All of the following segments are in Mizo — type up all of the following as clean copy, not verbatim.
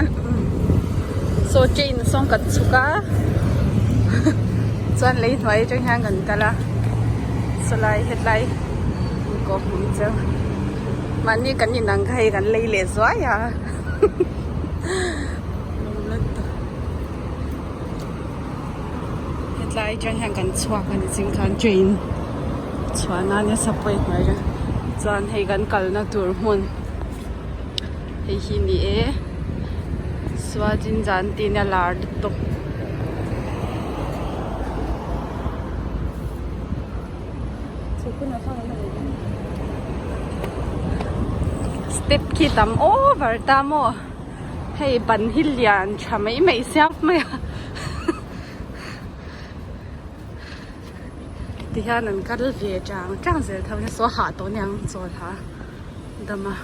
khan saw train sawn kan chhuk a chuan lei hnuai atang hian kan kal a sawlai hetlai kawh hmun chu mahni kan in ang kha hei kan lei leh zuai a. Hetlai atang hian kan chhuak a ni ching khan train chhuah nan a subway hnuai atang chuan hei kan kalna tur hmun hei hi ni e Suajinja an tih nia lar lutuk. Step khi tam over ta maw hei ban hi lian tha mai mai siam mai a tihian an kal ve chang chang zel tho nia saw hah tawh aniang chawl ha dam a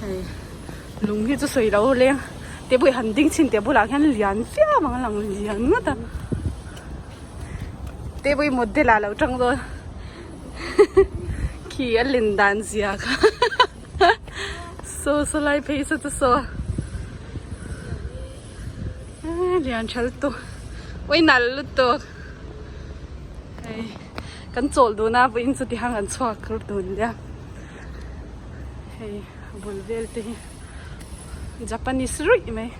hei lung hi chu sawi lo leng te pawh i han ding chhin teh bulah khian lian viau ang a lang lian ngawt a. Te pawh hi model ah lo tang dawn khi a len dan zia kha saw saw lai phei saw chu saw lian tha lutuk ui nalh lutuk hei kan chawl dun a vawiin chu tihang an chhuak dun nia hei a bul vel te hi Japanese ruih mai.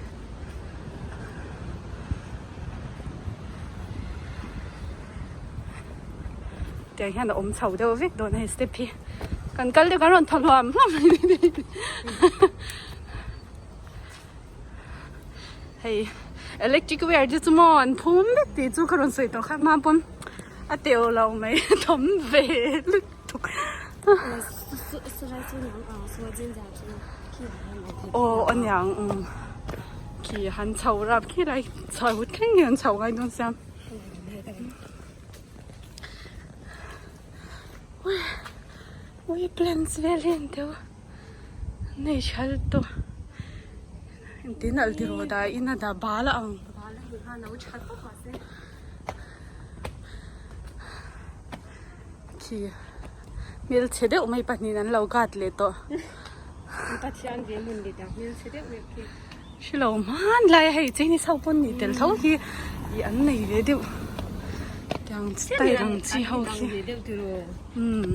Tiang hian a awm chho deuh vek dawn a hei step hi kan kal deuh kan rawn thaw hluam hluam hei electric wire te chu maw an phum vek tih chu ka rawn sawi tawh kha hma pawn a teuh lo mai thawm ve lutuk aw aniang umm khi han chho rap khi lai chho thleng hian chho ngai dawn sia ui plants vel hi an deuh a nei tha lutuk engtin alh ti rawh dah in a dah bal a ang. Khi hmelchhe deuh mai pahnihin an lo guard leh tawh. Pathian ve hmun leh ta hmelchhe deuh deuh khi. Hrelo hmanlai a hei Chinese ho pawn nih tel tho hi ih an nei ve deuh tiang style ang chi ho khi. Umm.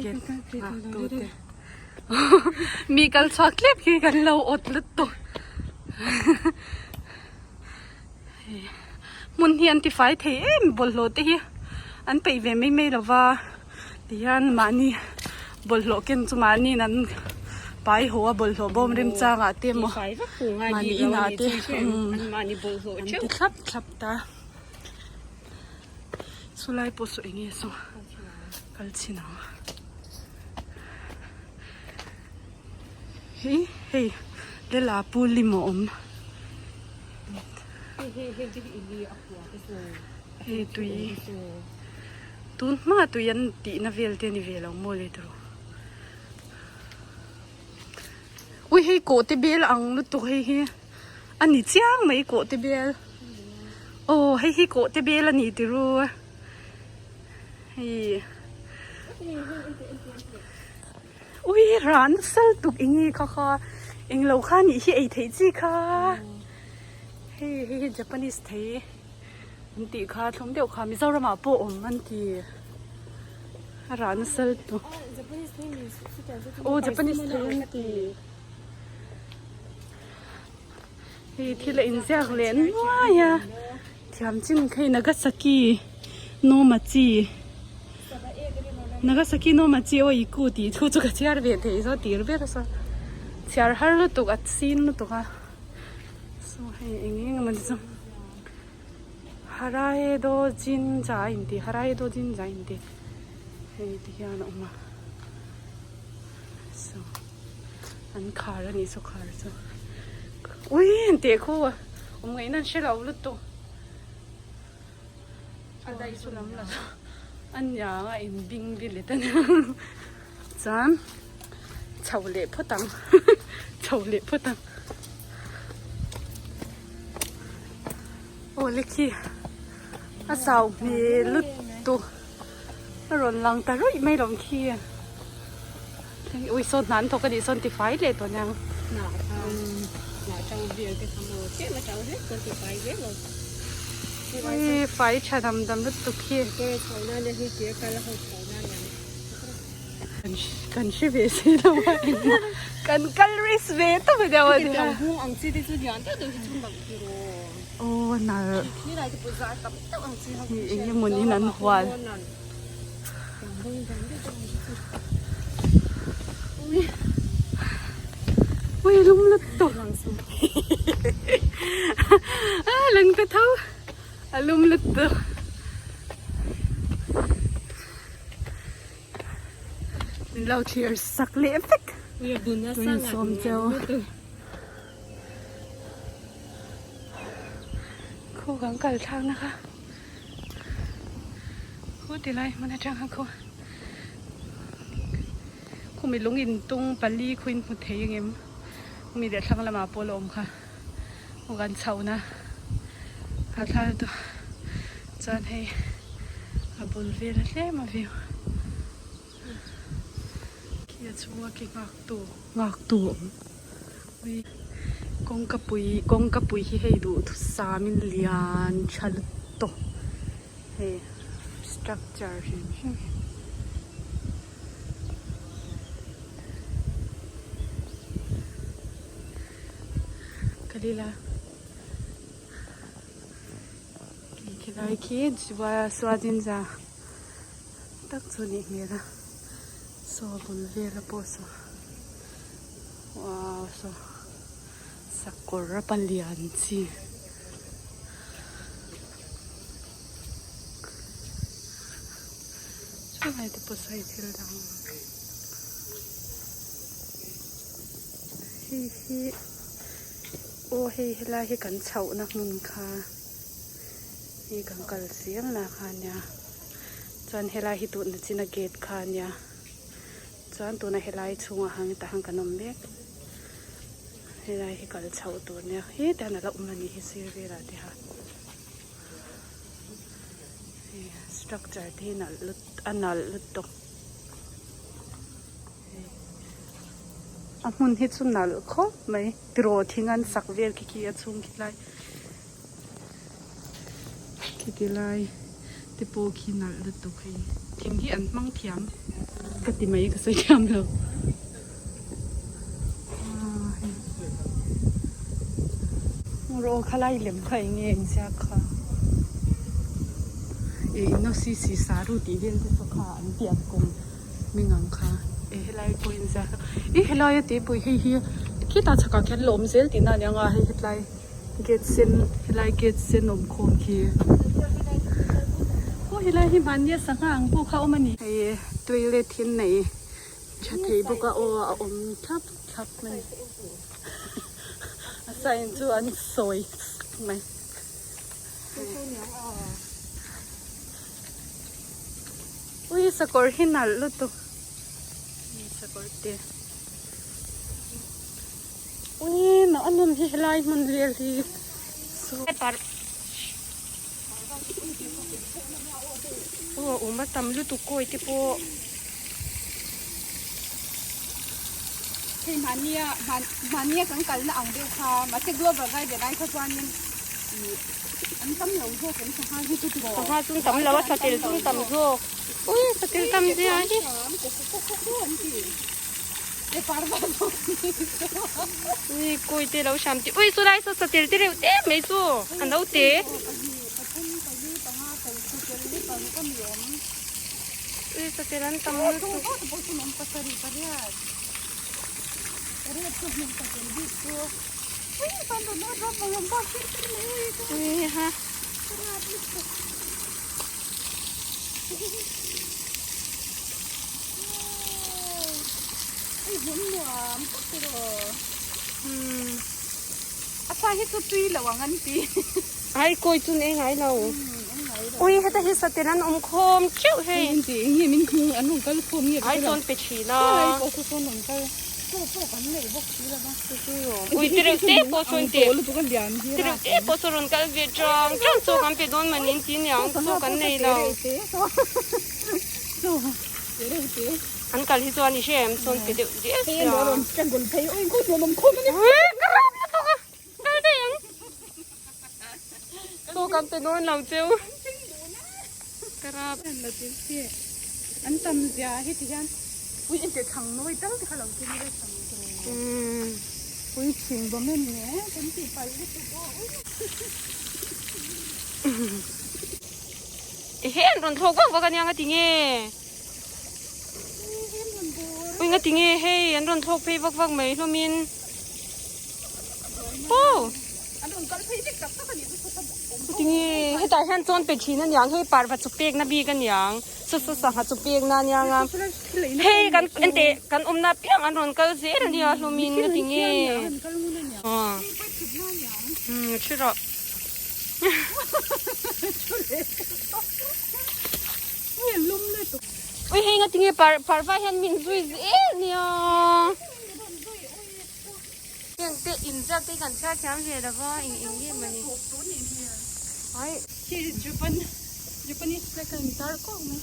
Gate nghak tu te. Mi kal chhuak tlep khi kan lo awt lutuk hmun hi an tifai thei em bawlhhlawh te hi an peih ve mai mai lo va tihian mahni bawlhhlawh ken chu mahniin an pai haw a bawlhhlawh bawm remchang ah te emaw mahni inah te an ti thlap thlap ta chulai pawh saw eng nge saw kal chhin ang. Hi hei lela pu lim a awm hei tui tun hma tui an tih na vel te ani ve lo maw le tiraw ui hei kawh te bel ang lutuk hei hi a ni chiang mai kawh te bel aw hei hi kawh te bel a ni tiraw hei. Ui ran sal tuk eng nge kha kha eng lo kha nih hi ei theih chi kha hei hei hi Japanese thei an tih kha thlum deuh kha Mizoram ah pawh awm an ti a ran sal tuk aw Japanese thei an ti hei thil a inziak leh nuai a thiam chin kha hei Nagasaki no machi Nagasaki no machi aw iku tih thu chu ka chhiar ve thei zawk tir ber a saw chhiar har lutuk a sin lutuk a saw hei eng eng emaw ni chu Haraido Jinja a inti Haraido Jinja a inti hei ti hian a awm a saw. An khar a nih chu khar chu ui an teh khu a awm ngaihna an hre lo lutuk a daih chu lam la a niang a in bing bil e ta chuan chho leh phawt ang chho leh phawt ang aw le khi a zau hmel lutuk a rawn lang ta ruih mai lawm khi. Thleng ui sawn hna an thawk a nih sawn tifai leh tawh aniang. Hnah kha hnah tang vel te kha maw tlem a tang hlek chuan tifai zel lo. Ui fai tha dam dam lutuk hi. Motor a chho nan a hi ke a kal a ho chho nan ang. Kan hre ve si lo a engmah kan kal risk ve tawp a nia. Hetiang hung ang chi te chu lian deuh deuh hi chu nalh tiraw. Aw nalh. Khi lai te pawh zar tam deuh ang chi ho. Eng emaw niin an hual. Ui lum lutuk. A lang ta tho a lum lutuk. Min lo thlir sak leh vek. Tui sawm cheu. Khu kan kal thlak na kha. Khu ti lai hmun atang kha khu. Khu mi lung in tung pali khu in hmu thei ang em. Mi leh thlang lamah pawh la awm kha. Khu kan chhoh na a thla chu chuan hei a bul vel a tlem a view. Khi a chhunga khi nghak tu nghak tu a awm. Kawngka pui kawngka pui hi hei duhthusam in lian tha lutuk hei structure hrim hrim hi. Kalila khilai khi suazinza tak chu anih hmel a saw bul vela pawh saw. Wow saw sakawr a palian chi chulai te pawh sawi thil dang hei hi aw hei helai hi kan chhohna hmun kha hei kan kal zel na kha ania chuan helai hi tun nachina gate kha ania. Chuan tuna helai chhungah han tah han kan awm mek. Helai hi kal chhoh tur nia hetah hian a la awm a nih hi sir velah te ha. Hei structure te hi nalh lut a nalh lutuk. A hmun hi chu nalh khawp mai tiraw thing an sak vel khi khi a chhung khi lai khi ti lai te pawh khi nalh lutuk hei thing hi an hmang thiam ka ti mai ka sawi thiam lo rawh khalai lem kha eng nge eng ziak kha ih innosisi saru tih vel te chu kha an pian kum. Hming ang kha e helai pawh in ziak a i helai a tih pawh hei hi khitah chhakah khian la awm zel tihna a ni ang a hei hetlai gate sen helai gate sen awm khawm khi aw helai hi mahnia sangha ang pawh kha a awm a ni. Hei toilet hi an nei tha thei bawk a aw a awm thlap thlap mai a sign chu an sawi mai. Ui sakawr hi nalh lutuk ui sakawr te ui mah a nawm hi helai hmun vel hi aw a awm a tam lutuk kawi te pawh hei mahnia mahnia kan kalna ang deuh kha mahse global garden ai kha chuanin ih an tam lo zawk em sangha hi chu tiraw sangha chu an tam lo a satel chu an tam zawk ui satel tam zia hi ui kawi te lo hram tih ui chulai saw satel te reuh te mai chu a no te. Ui satel an tam lutuk. Ui ha. A sa hi chu tui lo ang an ti. Ai kawi chu nei ngai lo. Ui heta hi satel an awm khawm teuh hei. Eng ti eng nge min khung an rawn kal khawm nge Ai chuan pe thin a. Ai pawh chu sawn rawn kal. Chaw pawh kan neih bawk si lo va. Ui ti reuh te pawh sawn ti. Ti reuh te pawh sawn rawn kal ve chang chang chaw kan pe dawn manin ti niang chaw kan nei lo. An kal hi chuan i hre em chuan pe deuh dial sia. Kal daih ang. Chaw kan pe dawn lo cheu. Ka rap. An tam zia hi ti hian ui engte chhang nawi tal te kha lo tum ila chhang ui thin bawm em nge kan tih palh lutuk aw ui. Ehe an rawn thlawk vak vak ania nga ti nge. Ui nga ti nge hei an rawn thlawk phei vak vak mai hlawm in. Aw. Ti nge hetah hian chawn pe thin aniang hei parva chu pek na bik aniang saw saw sangha chu pek na aniang a hei kan ente kan awmna apiang an rawn kal zel ania hlawm in nga ti nge. Aw. Umm a thi rawh. Ui hei nga tinge par parva hian min zui zel nia. Heng te in zat te kan chhiar thiam ve lo va eng eng nge mawni. Ai. Khi Japan Japanese flag a intar kawk mai.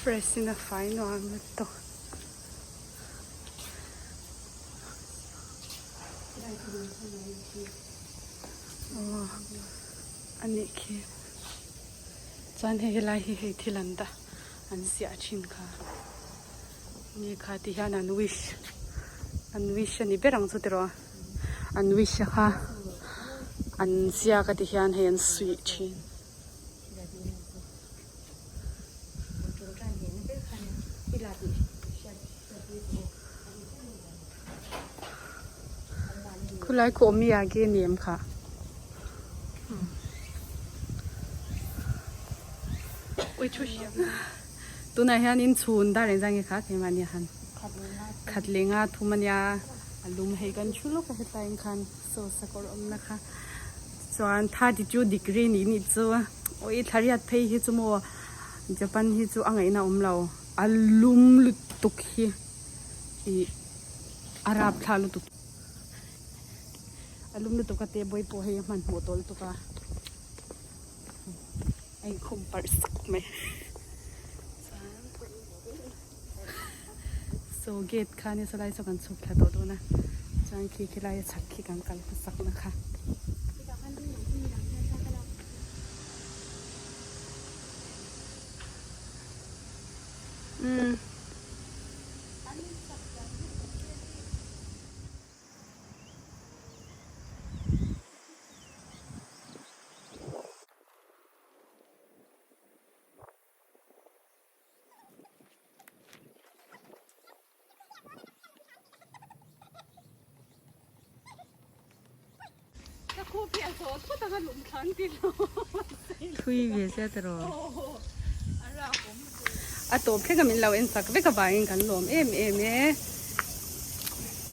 Fresh in a fai nuam lutuk. Aw a nih khi chuan hei helai hi hei thil an dah an ziah thin kha nge kha ti hian an wish an wish a ni ber ang chu tiraw an wish a kha an ziak a ti hian hei an suih thin. Khulai khu awm i age ni em kha. Ui thu hriam. Tunah hianin chhun dar engzah nge kha keimahni han khat leh nga thum ania a lum hei kan thu lawk a hetlaiin khan saw sakawr awmna kha chuan 32 degree nih nih chu ui thlariat phei hi chu maw Japan hi chu a ngaihna awm lo. A lum lutuk hi ih a rap thla lutuk a lum lutuk a table pawh hei a hmanhmawh tawh lutuk a a inkhawm parh sak mai chuan saw gate kha nia sawlai saw kan chhuk thla tawh dawn a chuan khi khilai a chhak khi kan kal hmasak na kha. Thui ve sia te rawh. A tawp thleng a min lo en sak vek avangin kan lawm em em e.